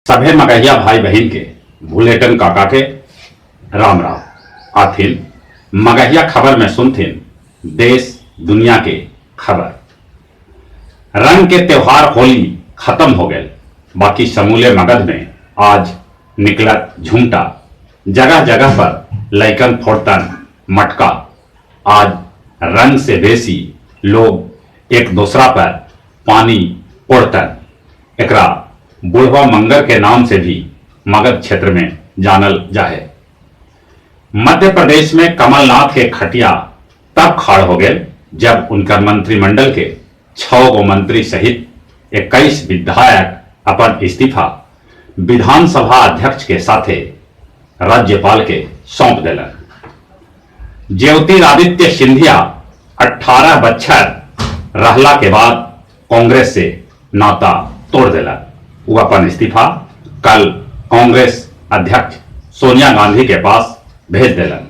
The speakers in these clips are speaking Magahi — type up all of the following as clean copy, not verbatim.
सभे मगहिया भाई बहिन के भुलेटन काका के राम राम। आथिन मगहिया खबर में सुनथिन देश दुनिया के खबर। रंग के त्योहार होली खत्म हो गए, बाकी समूले मगध में आज निकलत झुमटा, जगह जगह पर लैकन फोड़तन मटका। आज रंग से बेसी लोग एक दूसरा पर पानी पोड़तन। एकरा बुढ़वा मंगर के नाम से भी मगध क्षेत्र में जानल जाहे। मध्य प्रदेश में कमलनाथ के खटिया तब खाड़ हो गए जब उनकर मंत्रिमंडल के 6 गो मंत्री सहित 21 विधायक अपन इस्तीफा विधानसभा अध्यक्ष के साथे राज्यपाल के सौंप देलन। ज्योतिरादित्य सिंधिया 18 बच्छर रहला के बाद कांग्रेस से नाता तोड़ देलन। वो अपन इस्तीफा कल कांग्रेस अध्यक्ष सोनिया गांधी के पास भेज देलन।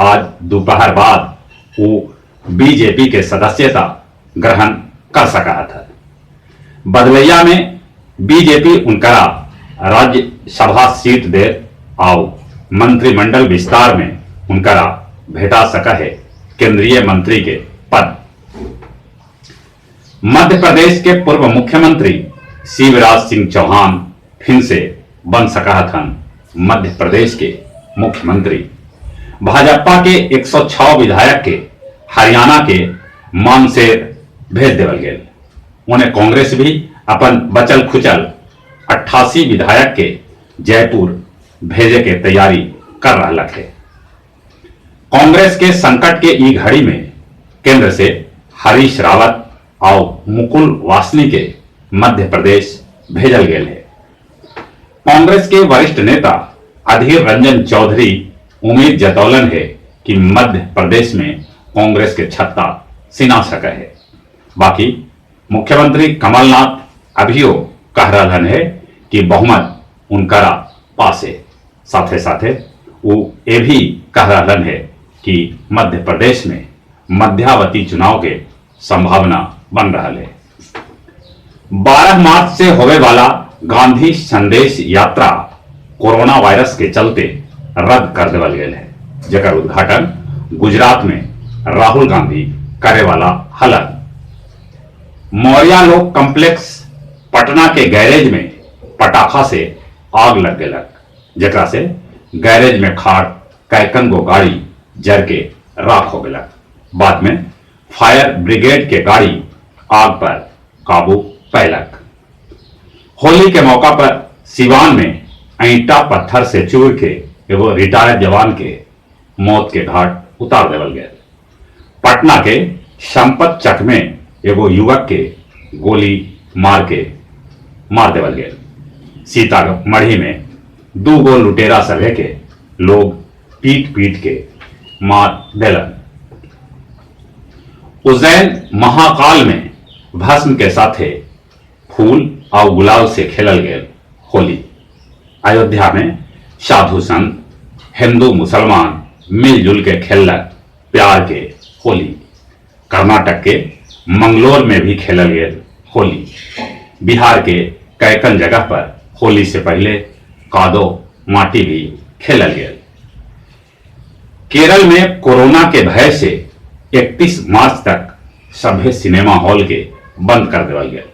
आज दोपहर बाद वो बीजेपी के सदस्यता ग्रहण कर सका था। बदलैया में बीजेपी उनकरा राज्यसभा सीट दे आओ मंत्रिमंडल विस्तार में उनकरा भेटा सका है केंद्रीय मंत्री के पद। मध्य प्रदेश के पूर्व मुख्यमंत्री शिवराज सिंह चौहान फिर से बन सका थन मध्य प्रदेश के मुख्यमंत्री। भाजपा के 106 विधायक के हरियाणा के मानसेर भेज देवल गेल। उन्हें कांग्रेस भी अपन बचल खुचल 88 विधायक के जयपुर भेजे के तैयारी कर रहा है। कांग्रेस के संकट के ई घड़ी में केंद्र से हरीश रावत और मुकुल वासनी के मध्य प्रदेश भेजल गेल है। कांग्रेस के वरिष्ठ नेता अधीर रंजन चौधरी उम्मीद जतौलन है कि मध्य प्रदेश में कांग्रेस के छत्ता सिना सके है। बाकी मुख्यमंत्री कमलनाथ अभियो कह रहलन है कि बहुमत उनकरा पास है। साथे साथे वो ये भी कह रहलन है कि मध्य प्रदेश में मध्यावधि चुनाव के संभावना बन रहा है। 12 मार्च से होवे वाला गांधी संदेश यात्रा कोरोना वायरस के चलते रद्द कर देवल गेल है, जकर उद्घाटन गुजरात में राहुल गांधी करे वाला हलन। मौर्या लोक कॉम्प्लेक्स पटना के गैरेज में पटाखा से आग लग गेलक, जकरा से गैरेज में खाड़ कैकन गो गाड़ी जर के राख हो गेलक। बाद में फायर ब्रिगेड के गाड़ी आग पर काबू पैलक। होली के मौका पर सिवान में ईंटा पत्थर से चूर के एगो रिटायर्ड जवान के मौत के घाट उतार देवल गया। पटना के संपत चक में एगो युवक के गोली मार के मार देवल गया। सीतामढ़ी में 2 गो लुटेरा सभे के लोग पीट पीट के मार देलन। उज्जैन महाकाल में भस्म के साथे फूल और गुलाल से खेलल गए होली। अयोध्या में साधु संत हिंदू मुसलमान मिलजुल के खेललक प्यार के होली। कर्नाटक के मंगलोर में भी खेलल गए होली। बिहार के कैकन जगह पर होली से पहले कादो माटी भी खेलल गए। केरल में कोरोना के भय से 31 मार्च तक सभे सिनेमा हॉल के बंद कर देवल गए।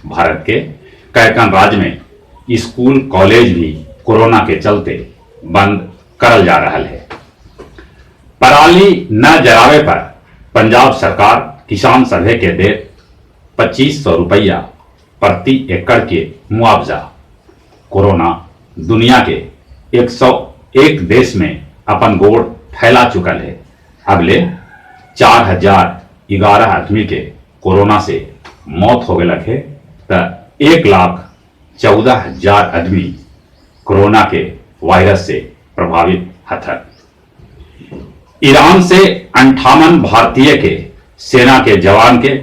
भारत के कैकन राज्य में स्कूल कॉलेज भी कोरोना के चलते बंद करल जा रहा है। पराली न जरावे पर पंजाब सरकार किसान सभे के दे 2500 रुपया प्रति एकड़ के मुआवजा। कोरोना दुनिया के 101 देश में अपन गोड़ फैला चुकल है। अब ले 4011 आदमी के कोरोना से मौत हो गए है त 1,14,000 आदमी कोरोना के वायरस से प्रभावित हथन। ईरान से 58 भारतीय के सेना के जवान के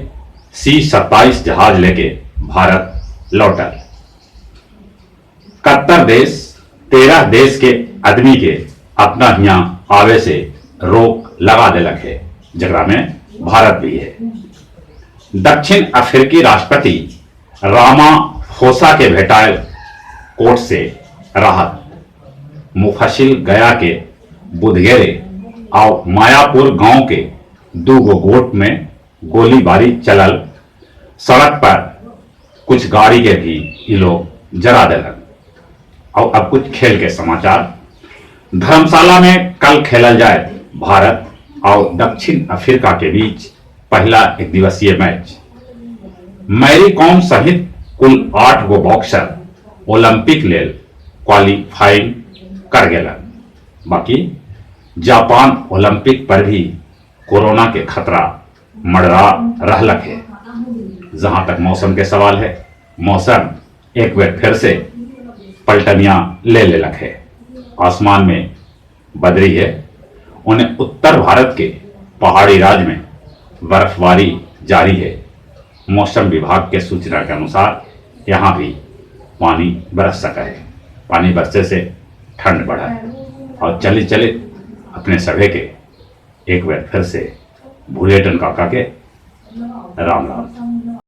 C-27 जहाज लेके भारत लौटल। कतर देश 13 देश के आदमी के अपना हिया आवे से रोक लगा देलक है, जकरा में भारत भी है। दक्षिण अफ्रीकी राष्ट्रपति रामाफोसा के भेटायल कोर्ट से राहत। मुफस्सिल गया के बुधगेरे आउ मायापुर गांव के दूगो गोट में गोलीबारी चलल। सड़क पर कुछ गाड़ी के भी ई लोग जरा देलन। और अब कुछ खेल के समाचार। धर्मशाला में कल खेलल जाए भारत और दक्षिण अफ्रीका के बीच पहला एक दिवसीय मैच। मैरी कॉम सहित कुल 8 गो बॉक्सर ओलंपिक लेल क्वालिफाइंग कर गेलन। बाकी जापान ओलंपिक पर भी कोरोना के खतरा मंडरा रहलक है। जहां तक मौसम के सवाल है, मौसम एक बार फिर से पलटनिया ले लेलक है। आसमान में बदरी है, उन्हें उत्तर भारत के पहाड़ी राज्य में बर्फबारी जारी है। मौसम विभाग के सूचना के अनुसार यहाँ भी पानी बरस सका है। पानी बरसे से ठंड बढ़ा है। और चले चले अपने सभे के एक बार फिर से भूलेटन काका के राम राम।